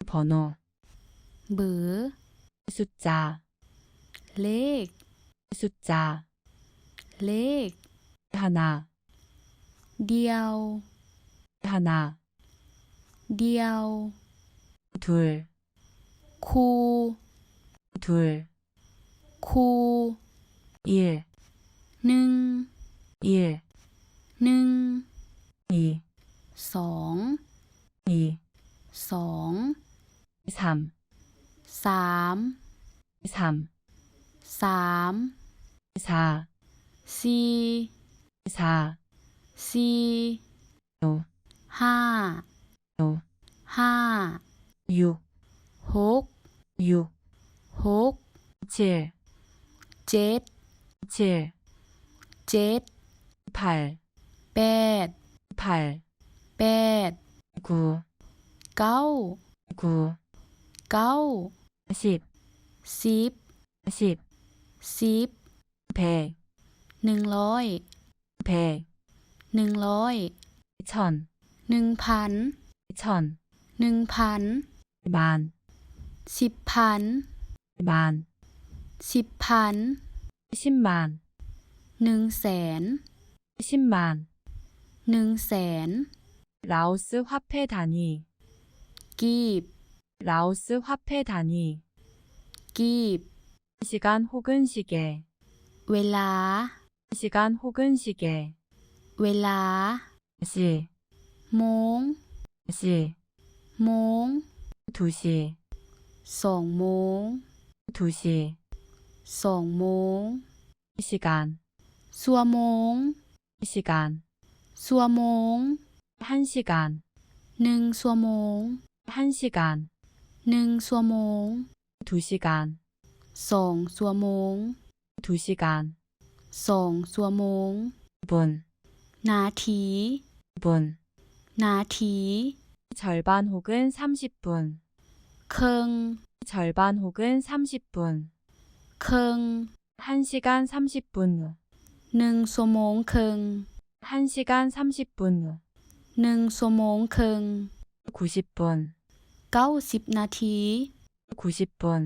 번호. ເບີ. 숫자. ເລກ. 숫자. ເລກ. 하나. ດຽວ. 하나. ດຽວ. 둘. ຄູ່. 둘. ຄູ່. 일. ໜຶ່ງ. 일. ໜຶ່ງ. 이. ສອງ. 이. ສອງ. 삼. ສາມ. 삼. ສາມ. 사. ສີ່. 사. ສີ່. 오. ຫ້າ. 오. ຫ້າ. 육. ຫົກ. 육. ຫົກ. 칠. ເຈັດ. 칠. ເຈັດ. 팔. ແປດ. 팔. ແປດ. 구. ເກົ້າ. 구. ເກົ້າ. 십. ສິບ. 십. ສິບ. 백. ໜຶ່ງຮ້ອຍ. 백. ໜຶ່ງຮ້ອຍ. 천. ໜຶ່ງພັນ. 천. ໜຶ່ງພັນ. 만. ສິບພັນ. 만. ສິບພັນ. 십 만. ໜຶ່ງແສນ. 십 만. ໜຶ່ງແສນ. 라오스 화폐 단위. ກີບ. 라오스 화폐 단위. ກີບ. 시간 혹은 시계. ເວລາ. 시간 혹은 시계. ເວລາ. 시. ໂມງ. 시. ໂມງ. 두 시. ສອງໂມງ. 두 시. ສອງໂມງ. 시간. ຊົ່ວໂມງ. 시간. ຊົ່ວໂມງ. 한 시간. ໜຶ່ງຊົ່ວໂມງ. 한 시간. ໜຶ່ງຊົ່ວໂມງ. 두 시간. ສອງຊົ່ວໂມງ. 두 시간. ສອງຊົ່ວໂມງ. 분. ນາທີ. 분. ນາທີ. 절반 혹은 삼십 분. ເຄິ່ງ. 절반 혹은 삼십 분. ເຄິ່ງ. 한 시간 삼십 분. ໜຶ່ງຊົ່ວໂມງເຄິ່ງ. 한 시간 삼십 분. ໜຶ່ງຊົ່ວໂມງເຄິ່ງ. 구십 분. ເກົ້າສິບນາທີ. 구십 분.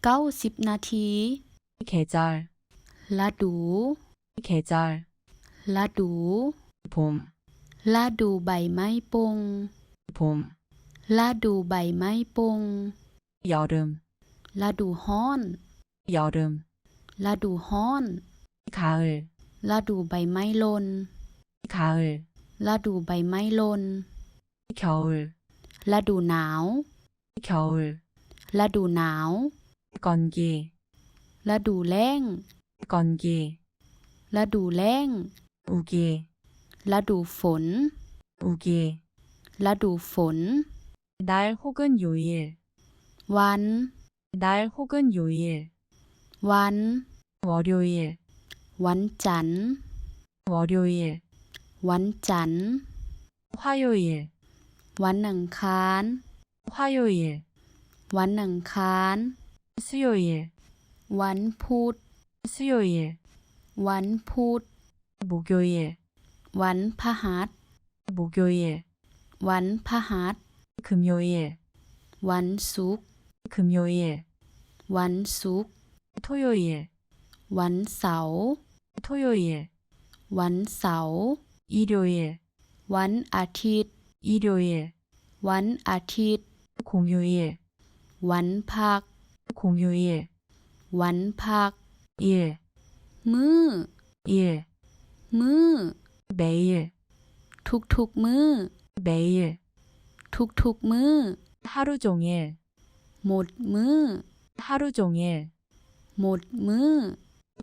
ເກົ້າສິບນາທີ. 계절. ລະດູ. 계절. ລະດູ. 봄. ລະດູໃບໄມ້ປົ່ງ. 봄. ລະດູໃບໄມ້ປົ່ງ. 여름. ລະດູຮ້ອນ. 여름. ລະດູຮ້ອນ. 가을. ລະດູໃບໄມ້ຫຼົ່ນ. 가을. ລະດູໃບໄມ້ຫຼົ່ນ. 겨울. ລະດູໜາວ. 겨울. ລະດູໜາວ. 건기. ລະດູແລ້ງ. 건기. ລະດູແລ້ງ. 우기. ລະດູຝົນ. 우기. ລະດູຝົນ. 날 혹은 요일. ວັນ. 날 혹은 요일. ວັນ. 월요일. ວັນຈັນ. 월요일. ວັນຈັນ. 화요일. ວັນອັງຄານ. 화요일. ວັນອັງຄານ. 수요일. ວັນພຸດ. 수요일. ວັນພຸດ. 목요일. ວັນພະຫັດ. 목요일. ວັນພະຫັດ. 금요일. ວັນສຸກ. 금요일. ວັນສຸກ. 토요일. ວັນເສົາ. 토요일. ວັນເສົາ. 일요일. ວັນອາທິດ. 일요일. ວັນອາທິດ. 공휴일. ວັນພັກ. 공휴일. ວັນພັກ. 일. ມື້. 일. ມື້. 매일. ທຸກໆມື້. 매일. ທຸກໆມື້. 하루 종일. ໝົດມື້. 하루 종일. ໝົດມື້.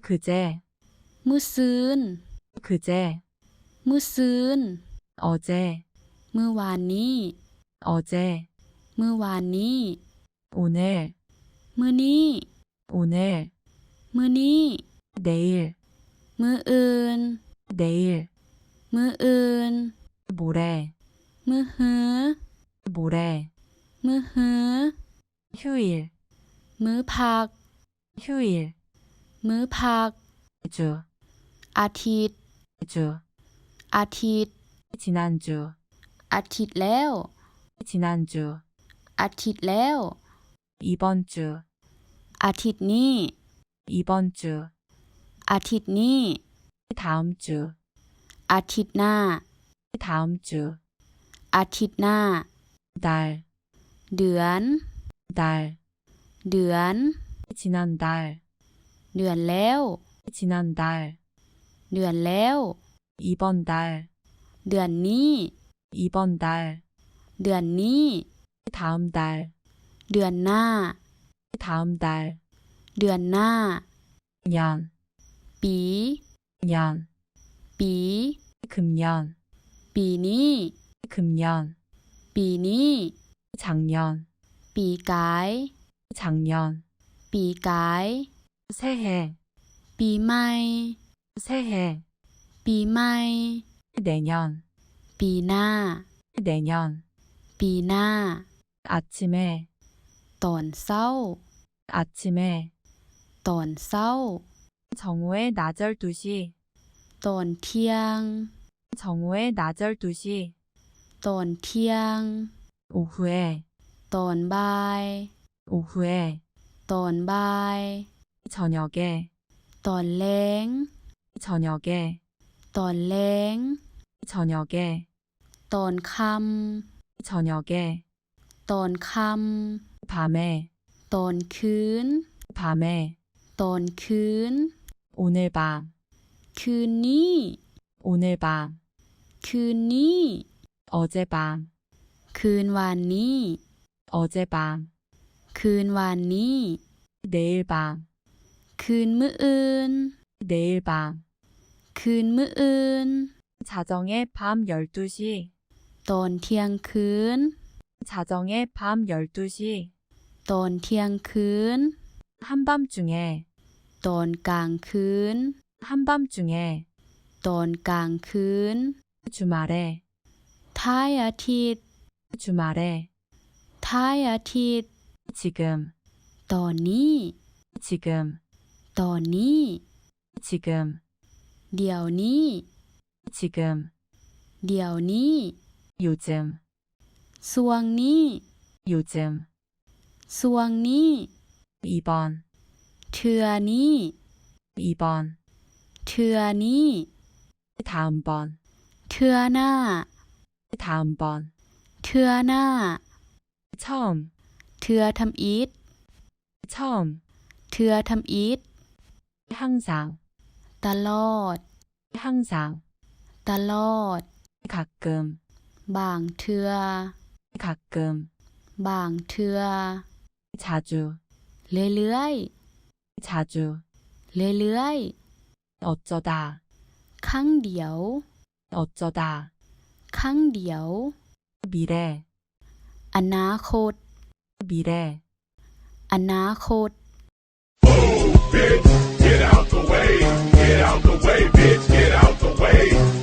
그제. ມື້ຊືນ. 그제. ມື້ຊືນ. 어제. ມື້ວານນີ້. 어제. ມື້ວານນີ້. 오늘. ມື້ນີ້. 오늘. ມື້ນີ້. 내일. ມື້ອື່ນ. 내일. ມື້ອື່ນ. 모레. ມື້ຮື. 모레. ມື້ຮື. 휴일. ມື້ພັກ. 휴일. ມື້ພັກ. 주. ອາທິດ. 주. ອາທິດ. 지난주. ອາທິດແລ້ວ. 지난주. ອາທິດແລ້ວ. 이번 주. ອາທິດນີ້. 이번 주. ອາທິດນີ້. 다음 주. ອາທິດໜ້າ. 다음 주. ອາທິດໜ້າ. 달. ເດືອນ. 달. ເດືອນ. 지난달. ເດືອນແລ້ວ. 지난달. ເດືອນແລ້ວ. 이번 달. ເດືອນນີ້. 이번 달. ເດືອນນີ້. 다음 달. ເດືອນໜ້າ. 다음 달. ເດືອນໜ້າ. 년. ປີ. 년. ປີ. 금년. ປີນີ້. 금년. ປີນີ້. 작년. ປີກາຍ. 작년. ປີກາຍ. 새해. ປີໃໝ່. 새해. ປີໃໝ່. 내년. ປີໜ້າ. 내년. ປີໜ້າ. 아침에. ຕອນເຊົ້າ. 아침에. ຕອນເຊົ້າ. 정오에 나절 두 시. ຕອນທ່ຽງ. 정오에 나절 두 시. ຕອນທ່ຽງ. 오후에. ຕອນບ່າຍ. 오후에. ຕອນບ່າຍ. 저녁에. ຕອນແລງ. 저녁에. ຕອນແລງ. 저녁에. ຕອນຄ່ຳ. 저녁에. ຕອນຄ່ຳ. 밤에. ຕອນຄືນ. 밤에. ຕອນຄືນ. 오늘 밤. ຄືນນີ້. 오늘 밤. ຄືນນີ້. 어젯밤. ຄືນວານນີ້. 어젯밤. ຄືນວານນີ້. 내일 밤. ຄືນມື້ອື່ນ. 내일 밤. ຄືນມື້ອື່ນ. 자정에 밤 열두 시. ຕອນທ່ຽງຄືນ. 자정에 밤 열두 시. ຕອນທ່ຽງຄືນ. 한밤중에. ຕອນກາງຄືນ. 한밤중에. ຕອນກາງຄືນ. 주말에. ທ້າຍອາທິດ. 주말에. ທ້າຍອາທິດ. 지금. ຕອນນີ້. 지금. ຕອນນີ້. 지금. ດຽວນີ້. 지금. ດຽວນີ້. 요즘. ຊ່ວງນີ້. 요즘. ຊ່ວງນີ້. 이번. ເທື່ອນີ້. 이번. ເທື່ອນີ້. 다음번. ເທື່ອໜ້າ. 다음번. ເທື່ອໜ້າ. 처음. ເທື່ອທຳອິດ. 처음. ເທື່ອທຳອິດ. 항상. ຕະຫຼອດ. 항상. ຕະຫຼອດ. 가끔. ບາງເທື່ອ. 가끔. ບາງເທື່ອ. 자주. ເລື້ອຍໆ. 자주. ເລື້ອຍໆ. 어쩌다. ຄັ້ງດຽວ. 어쩌다. ຄັ້ງດຽວ. 미래. ອະນາຄົດ. 미래. ອະນາຄົດ. Bitch, get out the way. Get out the way, bitch, get out the way.